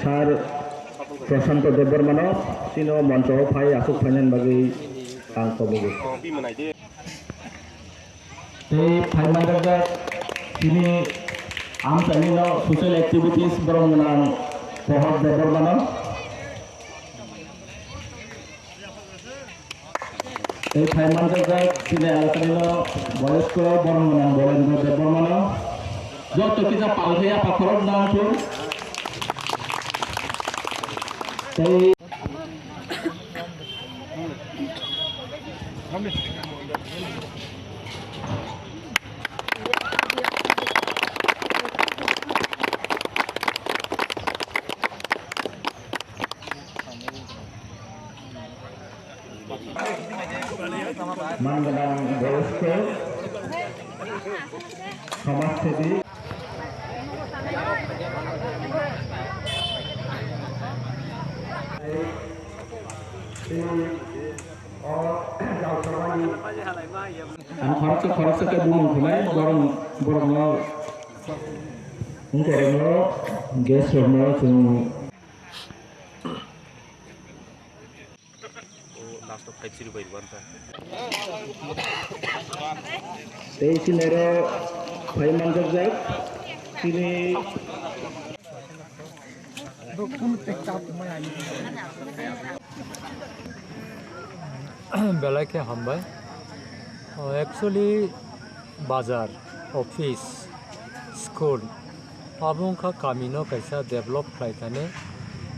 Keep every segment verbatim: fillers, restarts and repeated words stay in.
Sir Prashanto Debbarmano chini o moncho o phai aswk phainani bagwi ang kobogo. Tei phai manjakjak chini amchaini no social activities borok gwnang Pohor Debbarmano. Tei phai manjakjak chini elakani no boyosko borok gwnang Bolendra Debbarmano. Joto kisa pal khe yapha khorok nang thung. Tei Manganang boyosko samajsebi. Ang khoroksa khoroksa khe bumung khwnai, borok, borokno, wngkorokno, guest rokno chwng. O last o five zero by one ta. Tei chini oro phai manjakjak chini. Belai khe hambai. O, actually, bazar, office, school, abo wngkha kamino kaisa develop khlai thani,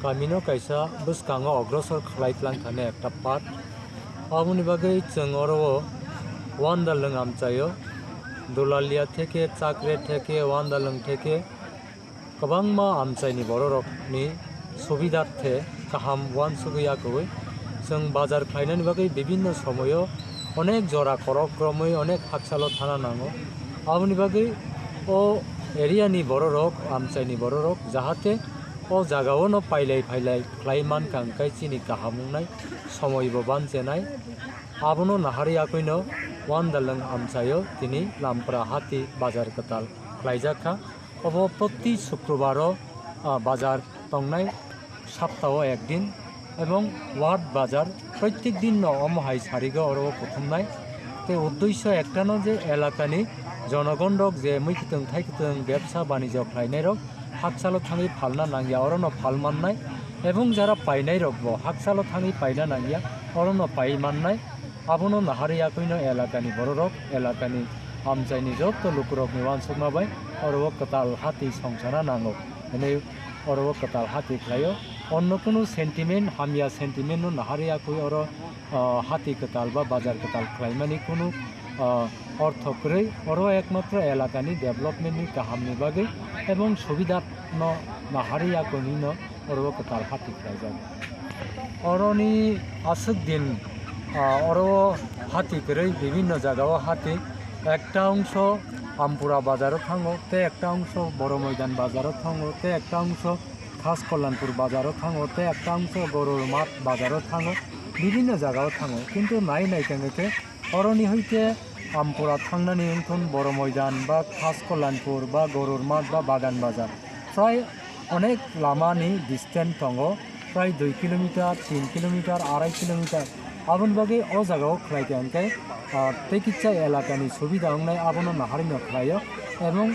kamino kaisa bwskango ogrosor khlai tlang thani ekta part. Aboni bagwi chwng oro o Wandalwng amchaio, Dulalia theke, Chakre theke, Wandalwng theke, kwbangma amchaini bororokni subidharthe kaham uansugwi ya kwrwi. Chwng bazar khlainani bagwi bibinno somoyo onek jora korok romwi onek haksalo thana nango. Aboni bagwi o area ni bororok, amchaini bororok jahate o jagao no pailai phailai khlai mankha, hwnkhe chini kaham wngnai somoibo banchenai. Abono naharwi yakwino Wandalwng amchaio tini Lampra hati bazar kwtal khlaijak kha. Obo proti Sukrobar o, ah, bazar tongnai, sapta o ek din, ebong ward bazar proitek din no omo hai sarigo oro o kuthumnai. Tei uddesho ektano je elakani jonogon rok je mui kwtwng thai kwtwng bebsa banijo khlainai rok haksalo thangwi phalna nangya, oro no phal mannai, ebong jara painai rok bo haksalo thangwi paina nangya, oro no pai mannai. Abono naharwi yakwino elakani bororok, elakani amchaini joto lukurokni uansukma bai oro o kwtal hati songsana nango hwnwi oro o kwtal hati khlaio. Onno kunu sentiment, hamya sentiment no naharwi yakwi oro, ah, hati kwtal ba bazar kwtal khlaimani kunu, ah, ortho kwrwi. Oro ekmatro elakani development ni kahamni bagwi ebong subida no naharwi yakwi hwnwi no oro o kwtal hati khlaijak. Oroni aswk din, ah, oro o hati kwrwi bibinno jaga o hati, ekta ongso Ampura bazar o thango, tei ekta ongso Boro Moidan bazar o thango, tei ekta ongso Khas Kalyanpur bazar o thango, tei ekta ongso Goror Math bazar o thango, bibinno jaga o thango. Kintu nai nai tongwi khe oroni hoite Ampura thangnani wngthun Boro Moidan ba Khas Kalyanpur ba Goror Math ba Bagan bazar, prai onek lama ni distance tongo, prai dui kilometer, tin kilometer, arai kilometer. Aboni bagwi o jaga o khlai kha hwnkhe, ah, tei kisa elaka ni subida wngnai abono naharwi no khlaio, ebong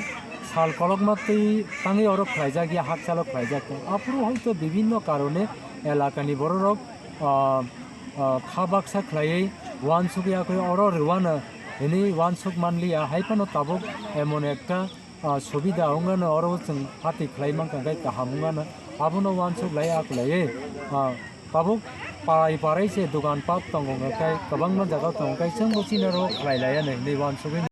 sal kolokma twi tangwi oro khlaijak ya, haksalo khlaijak tong. Aphuru hoito bibinno karone elaka ni bororok, ah, ah, kha baksa khlaiwi uansuk yakwi oro rwano hwnwi uansuk manliya, hai phano tabuk emon ekta, ah, subida wngmano oro chwng hati khlai mankha, hwnkhe kaham wngmano abono uansuk lai aklaiwi, ah, tabuk parai parai se dogan pat tongo, hwnkhe kwbangma jaga tongo, hwnkhe chwngbo chini oro khlai laiya hwnwi uansugwi.